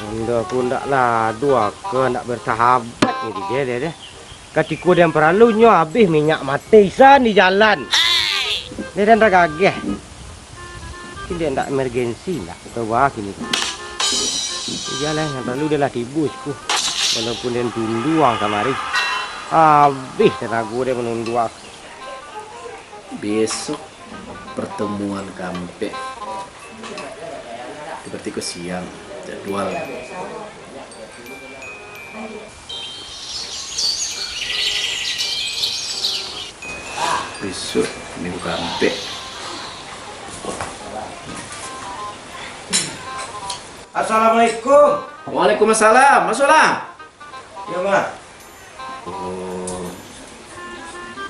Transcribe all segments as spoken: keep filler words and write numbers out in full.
Honda pun ndak lado aka, ndak bersahabat ni dek den, deh. Katiko den paralu, nyo abih minyak mati san di jalan. Deh, den tagageh. Kini ndak emergensi, ndak. Atau bah kini. Iyolah, nan paralu den lah tibo siko. Walaupun den tunduang kamari. Abih tanago den manunduang. Besok pertemuan kampek. Berarti ko siang jadwal. Besok minggu kampek. Assalamualaikum. Waalaikumsalam. Masuklah. Yo, Mak. Oh,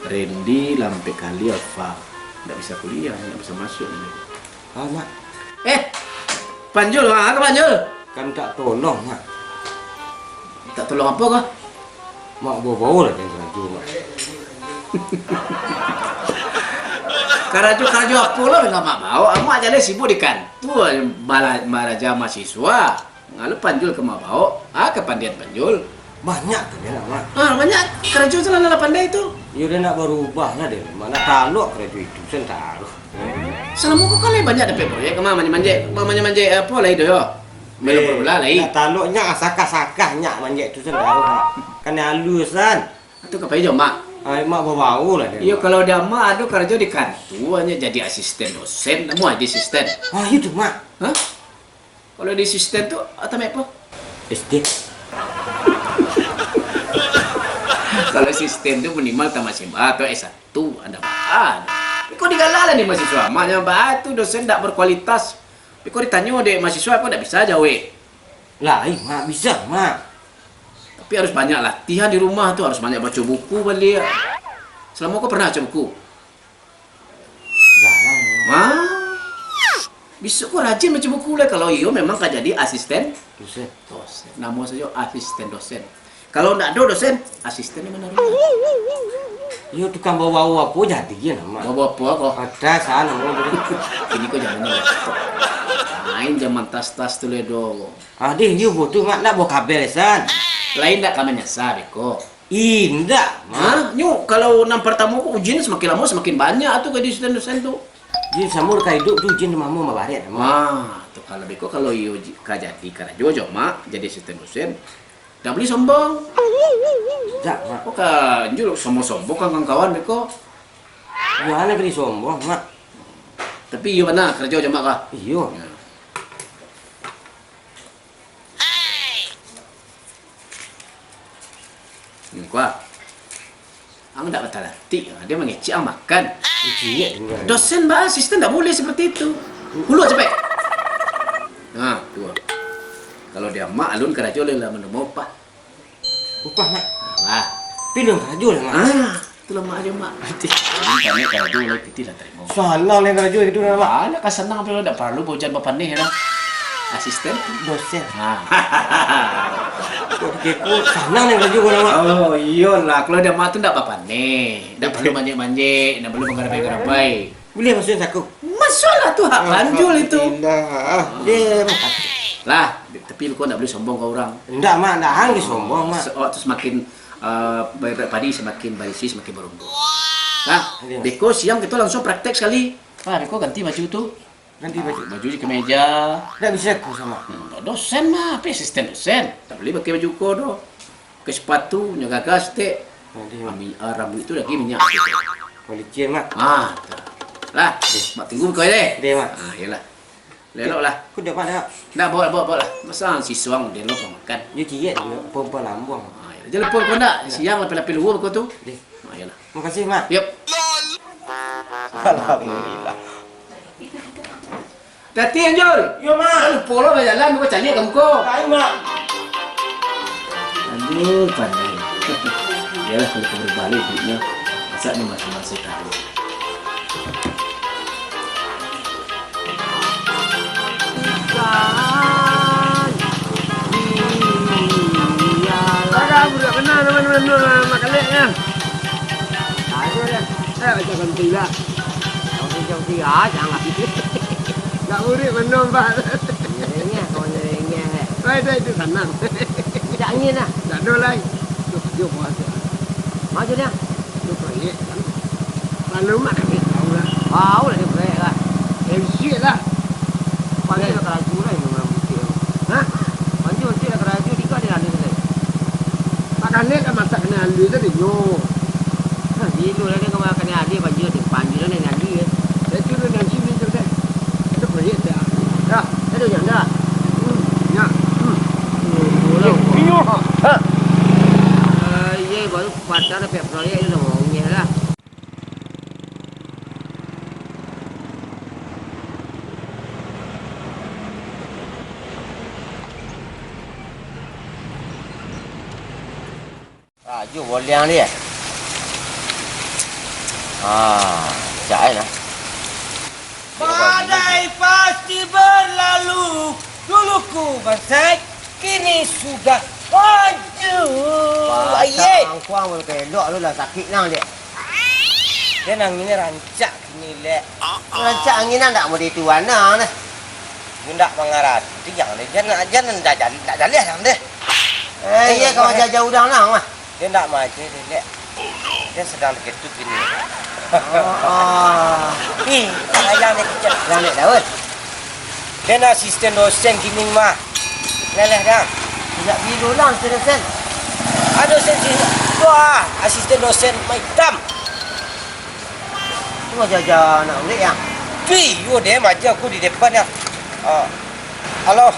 Randy lah ampek kali Alfa. Ndak bisa kuliah, ndak bisa masuk ni. Ah, Mak. Eh, Panjul, ah, ka Panjul? Kan mintak tolong, Mak. Mintak tolong apo kah? Mak, bao-bao lah den karajo, Mak. Karajo-karajo apo lah nan Mak bao? Mak jaleh sibuk di kantua, bala-, balaja mahasiswa. Ngalo Panjul ka Mak bao, ah, kapandian Panjul. Banyak tu, yo, Mak. Ah, banyak. Karajo tu lah, lah pandai tu. Iyo, den ndak barubah lah, den. Mak, ndak talok karajo itu, sen taruih. Salamo ko kan lai banyak dapek proyek, Mak, manjek-manjek, Mak, manjek-manjek apo lai tu, yo? Melo Eh, bola lai. Ndak talok nyak, sakah-sakah nyak manjek tu, sen taruih, Mak. Kan aluih, san. Tu ka pai jo, Mak. Ai, Mak bao-bao lah, den, Iyo, Mak. Kalau di Mak ado karajo di kantua, nyo jadi asisten dosen, namuah jadi asisten. Ah, itu, Mak. Hah? Kalau di asisten tu, ah, tamaik apo? S D. Kalau asisten tu minimal tamaik S M A atau S satu, ado baa. Iko digalah lah ni mahasiswa. Mak nyo baa tu dosen ndak berkualitas. Iko ditanyo dek mahasiswa, iko ndak bisa jawek. Lai, Mak, bisa, Mak. Tapi harus banyak latihan di rumah tu, harus banyak baco buku baliak. Salamo ko pernah baco buku? Jarang, Mak. Wah. Bisuak ko rajin baco buku lai, kalau iyo memang ka jadi asisten Dosen. dosen. Namo sajo asisten dosen. Kalau ndak ado dosen, asisten di mano rumah? Iyo, tukang bao-bao apo jadi je, Mak. Bao-bao apo ko? Atas, ah, namo tu. Kini ko zaman ni laptop. Lain zaman tas-tas tu lai do. Ah, deh, iyo, butuh, Mak, ndak bao kabel, san. Lain ndak ka manyasa beko. Indak, Mak. Hah? Nyo, kalau nan partamo ko ujian samakin lamo samakin banyak tu ka jadi asisten dosen tu. Jin samur ka iduik tu, jin mamo mabarek, Mak. Wah, tu kalau beko, kalau iyo ji-, ka jadi karajo jo, Mak, jadi asisten dosen. Ndak buliah sombong. Indak, Mak. Ko ka Anjul sombong-sombong ka kawan-kawan beko. Iyo, aneh bari sombong, Mak. Tapi iyo bana karajo jo, Mak, kah? Iyo. Yo. Ngko ah. Ang dak bataratik, dia mangecek ang makan. Ciek tinggal. Dosen ba asisten dak boleh seperti itu. Pulo capek. Nah, tu. Kalau dia mak alun karajo lah, lah manarimo upah. Upah, Mak? Wah. Pilih karajo lah, Mak. Ah, itulah mak aja, Mak. Alun kami karajo lah, pitih lah tarimo. Sanang lah karajo itu, Mak. Alah, kan sanang, tapi dak paralu baujan bapaneh lah. Asisten. Dosen. Ha. Kok dikeko, sanang lah karajo, Mak. Oh, iyolah. Kalau dia mak tu dak bapaneh. Dak paralu manjek-manjek, dak paralu mangarabai-ngarabai. Buliah masuak saku? Masuaklah tu, hak Panjul itu. Alhamdulillah. Dia, Mak. Lah, tapi lu kau ndak buliah sombong ka urang. Ndak, Mak, ndak anggi sombong, Mak. Se-, oh, tu semakin, eh, ba-, ba-, padi semakin barisi, semakin barumbuk. Nah, Iya. beko siang kita langsung praktek sekali. Nah, beko ganti baju tu. Ganti baju. Nah, baju di kemeja. Ndak bisa aku sama. Hmm, dosen mah, apa asisten dosen? Tak boleh pakai baju kau tu. Pakai sepatu, nyo gagas tek. Nanti, Mak. Ami-, ah, rambuik tu lagi minyak. Licin, Mak. Ah, tu. Lah, Mak tunggu kau deh. Deh, Mak. Ah, iyalah. Lelok lah. Kau dapat tak? Ndak, bawa, bawa, bawa lah. Masa siswa model lo kau makan? Dia ciek dia, perempuan lambuang. Ah, ya. Jangan lupa kau ndak? Ya. Siang lapeh-lapeh luhur kau tu. Deh. Ah, iyalah. Makasih, Mak. Yep. Alhamdulillah. Hati-hati, Anjul. Yo, Mak. Lupo lo bajalan, kau caliak kamu ko. Tahu, Mak. Aduh, pandai. Iyalah, kalau kau berbalik duitnya, masa ni masih-masih tahu. Agak budak kenal teman-teman, makan lek kan? Tahu dia. Eh, macam tu lah. Tahu dia, tahu dia, ah, jangan. Tak murid menambah. Ai, dah itu sanang. Cak angin lah. Tak ada lai. Tu kerja buah tu. Macam mana? Tu proyek kan. Lalu mak kami tahu lah. Tahu lah dia proyek lah. M C lah. Panggil lah keraju lah ini orang putih. Hah? Panggil nanti lah keraju, tiga dia ada tu. Mak kami kan masak kena alui tadi, nyo. Hah, dia tu lah dia kena kena alui, panggil dia, panggil lah dia alui ya. Saya tu dia nyanyi ni tu dah. Itu proyek dah. Dah, ada yang dah. Hmm, ya. Hmm. Pulau. Inyo. Ha. Ah, iya, baru patah dah pihak proyek tu dah ngomongnya lah. Ah, jo boliang dia. Ah, cak ai lah. Badai pasti berlalu, dulu ku bantai, kini sudah hancur. Aye. Angkuang baru kelok tu lah sakik nang dia. Dia nang ini rancak kini, Lek. Rancak angin nang dak mau dituan nang nah. Dia ndak mangarati, jangan deh. Jangan, jangan, ndak jal-, ndak jaleh nang deh. Eh, iya, kawan jauh-jauh dah nang mah. Dia ndak maja deh, Lek. Dia sedang diketuk ini. Oh, oh. Ih, sayang dia kecil. Sayang dia daun. Dia nak asisten dosen kini mah. Leleh dah. Sejak bila lah asisten dosen? Ada dosen sini. Tu ah, asisten dosen mah itam. Tu aja-aja anak murid yang. Pi, yo deh, maja aku di depan ya. Ah. Halo,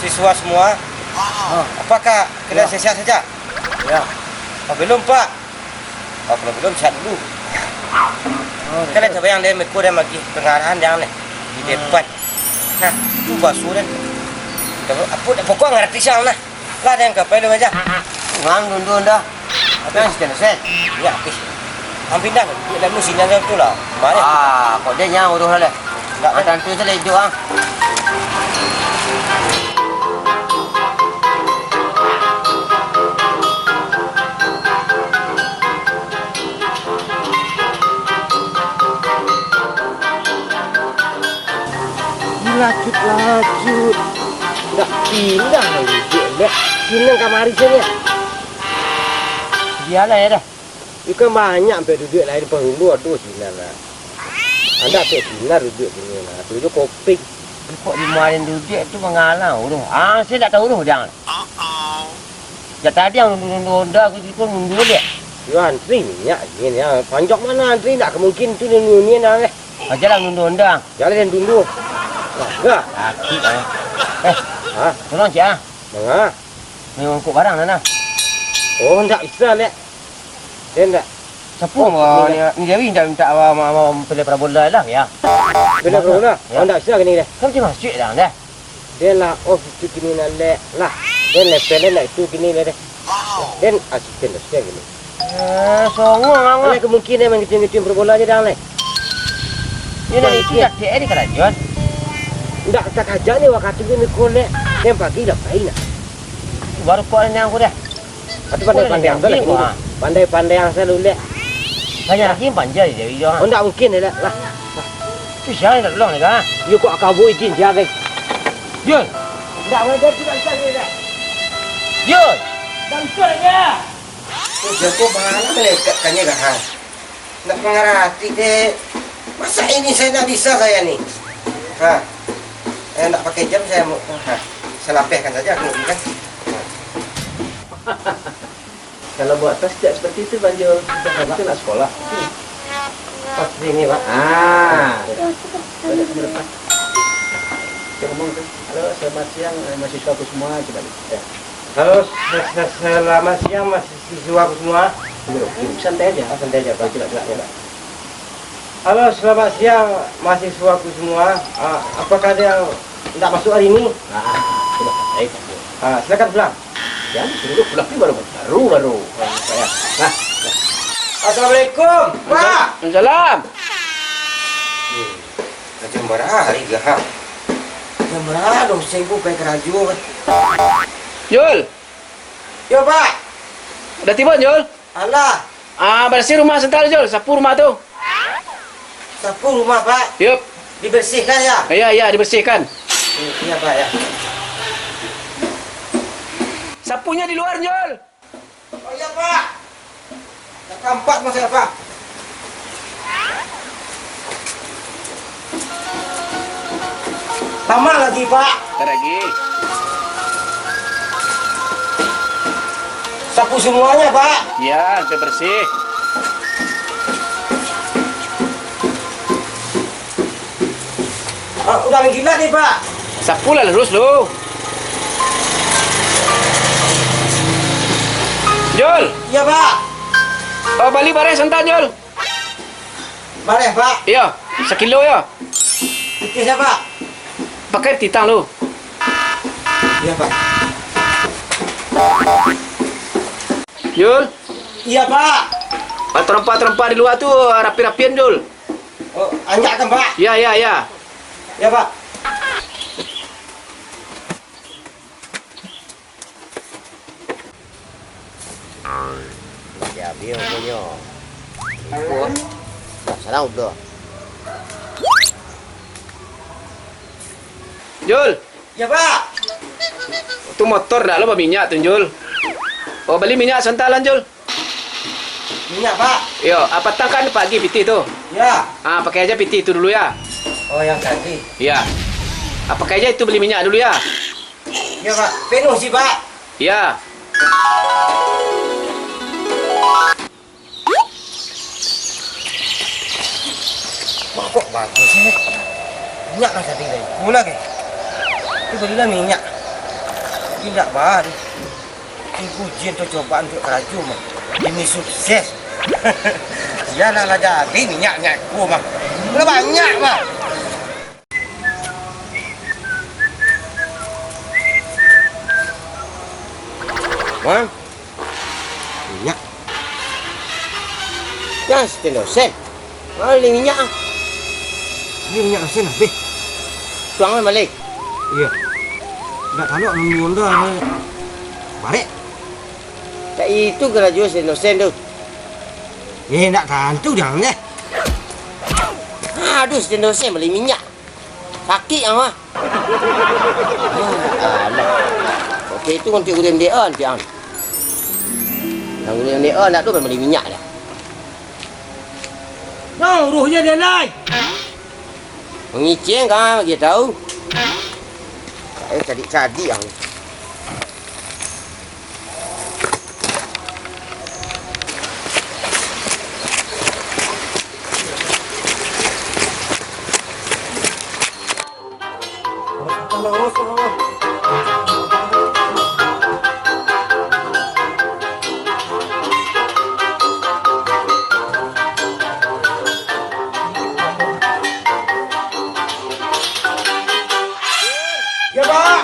siswa semua. Ah. Apakah kalian sehat saja? Ya. Oh, belum, Pak. Oh, kalau belum, sehat dulu. Oh, kalian betul. Coba yang dia meko dia bagi pengarahan yang ni di depan. Nah, tu basuh dan apa dah pokok ngarati siang lah. Lah, den ka pai lu aja. Urang dundun dah. Apa yang sen-sen? Nya, ih. Ampin dah, duit lalu sinyalnya tu lah. Mana? Ah, kok dia nyang uruh lah. Dah, dah. Tantu saja hidup ah. Dilacut-lacut. Ndak pindah lah duduak, ndak. Sinan kamari sajo. Bialah yo dah. Ikan banyak ampek duduak lain, penghulu aduh sinan lah. Andak ampek sinan duduak sini lah. Tu jo koping. Kok di marin duduak tu mangalang uruh. Ah, sajo ndak tahu uruh dah. Jak tadi yang nundu-nundu Honda, aku tu pun nundu je. Yo antri minyak ni, ni. Panjak mano antri, ndak ka mungkin tu nundu ni dah leh. Ajalah nundu Honda. Jalan yang dulu. Wah, dah. Sakik ah. Eh, ha? Tolong cik ah. Manga? Mangkuk barang sana. Oh, ndak bisa, Lek. Dia ndak. Siapa oh, ma-, ni, ni Dewi ndak minta ma-, ma-, ma-, pilih parabola lah, ya? Pilih parabola? Ya. Oh, ndak bisa gini deh. Kan cuma masjid dah, dah. Den lah off itu kini lah, Lek. Lah, den level lah itu kini lah deh. Den asisten dosen kini. Eh, songong awak. Alai kemungkinan main kecil-kecil bola je dah, Lek. Ini dah itu tak tiap hari karajuan. Ndak tak aja ni waktu ni mikol, Lek. Den pagi lah main lah. Baru kau ni aku dah. Atau pandai-pandai yang salah ni. Pandai-pandai yang salah, Lek. Banyak lagi panjai dia, dia. Oh, ndak mungkin, Lek. Lah. Tu siapa yang tak tolong ni, kan? Yo, kok kabur izin dia, guys? Yul! Ndak, ndak, ndak, ndak, ndak. Yul! Ndak bisa, ya. Oh, jago banget, melekat kanya, kan? Ndak mengerti, dek. Masa ini saya ndak bisa, saya ni? Ha? Saya ndak pakai jam, saya mau, ha. Saya lapehkan saja, kan? Kalau buat tas tidak seperti itu, Banjul. Kita nak sekolah. Pas ini, Pak. Ah. Coba, coba lepas. Dia ngomong tu. Halo, selamat siang, eh, mahasiswa aku semua. Coba lihat. Ya. Halo, se-, se-, selamat siang, mahasiswa aku semua. Duduk, duduk. Santai aja. Ah, santai aja, Pak. Coba, coba, coba. Halo, selamat siang, mahasiswa aku semua. Ah, apakah ada yang ndak masuk hari ini? Ah, coba. Baik. Ah, silakan pulang. Jangan disuruh pulang ni baru, baru, baru. Nah. Assalamualaikum, Pak. Waalaikumsalam. Eh, jam bara hari gahang? Jam bara dosen ku pai karajo, kan? Jul. Yo, Pak. Udah tibo, Jul? Alah. Ah, barasiah rumah santa, Jul. Sapu rumah tu. Sapu rumah, Pak? Yup. Dibersihkan, ya? Iya, iya, dibersihkan. Iya, Pak, ya. Sapunyo di lua, Jul. Oh iya, Pak. Dah tampak, Mas, ya, Pak. Lama lagi, Pak. Ntar lagi. Sapu semuanya, Pak. Iya, sampai bersih. Ah, udah mangkilat ni, Pak. Sapu lah lurus lu. Jul. Iya, Pak. Oh, bali bareh santan, Jul. Bareh, Pak. Iya, sakilo yo. Pitih sia, Pak? Pakai pitih tang lu. Iya, Pak. Jul. Iya, Pak. Ah, terompa-terompa di lua tu, ah, rapi-rapian, Jul. Oh, anjakkan, Pak. Ya, ya, ya. Ya, Pak. Dah habis punyo. Dah salah udah. Jul. Ya, Pak. Tu motor dak lo baminyak tu, Jul. Oh, bali minyak santalan, Jul. Minyak, Pak. Yo, ah, patang kan pagi pitih tu. Ya. Ah, pakai aja pitih tu dulu ya. Oh, yang tadi. Ya. Ah, pakai aja itu beli minyak dulu ya. Ya, Pak. Penuh sih, Pak. Ya. Wah, kok bagus ni. Minyak lah tadi lai. Mula ke? Itu balilah minyak. Indak bah. Tunggu jin tu cobaan untuak karajo mah. Demi sukses. Sia nak lah jadi minyak-minyak ko mah. Lah banyak mah. Wah. Minyak. Jan sitendo sen. Bali minyak ah. Bali minyak sen abih. Tuang bali. Iyo. Ndak talok nunggu Honda ni. Barek. Tak itu karajo sitendo sen tu. Eh, ndak tantu jan deh. Aduh, sitendo sen bali minyak. Sakik ang ah. Alah. Oke, itu nanti ulun D A nanti ang. Yang ulun D A nak tu bali minyak dah. Nah, uruhnya dia naik. Mangicing kan, dia tahu. Eh, cadik-cadik ang. Ya, Pak.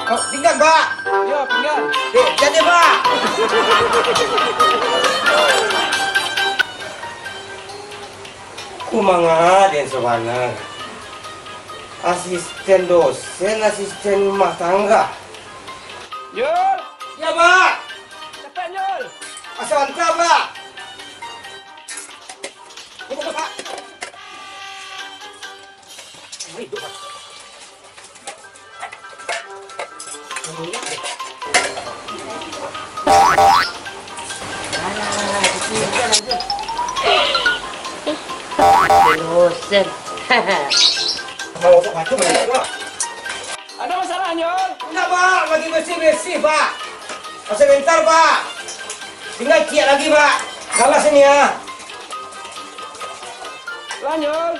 Oh, pinggan, Pak. Yo, pinggan. Dek, jadi, Pak. Kumanga den sabana. Asisten dosen, asisten rumah tangga. Jul! Ya, Pak. Cepat, Jul. Asa antra, Pak. Ini, Pak. Ini, Pak. Bosen. Ada masalah, Nyol? Enggak, Pak. Lagi bersih-bersih, Pak. Masih bentar, Pak. Tinggal ciek lagi, Pak. Salah sini, ya. Lah, Nyol.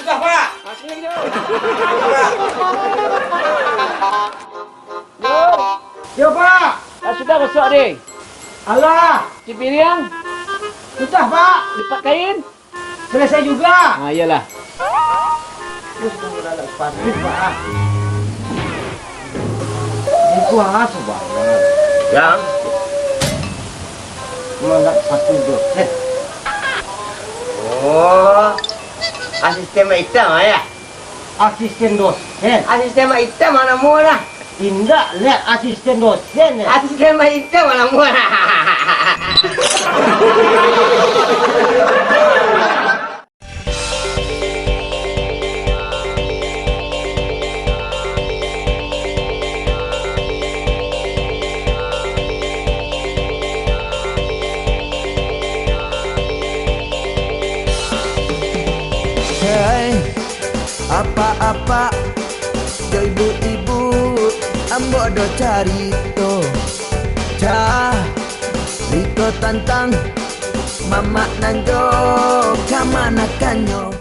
Udah, Pak. Ah, sini lagi, Nyol. Udah, Pak. Nyol. Ya, Pak. Ah, sudah gosok, deh. Alah. Cuci piring. Sudah, Pak. Lipat kain. Selesai juga. Ah, iyalah. Terus kamu nak sepatu, Pak. Itu ah, subhanallah. Yang? Mana sepatu tu? Eh. Oh. Asisten Mak Itam, ah, ya? Asisten dosen. Asisten Mak Itam mana mua dah? Indak, lihat asisten dosen, ya. Asisten Mak Itam mana mua dah? Apak jo ibu-ibu, ambo ado carito. Carito tantang mamak nan jo kamanakannyo.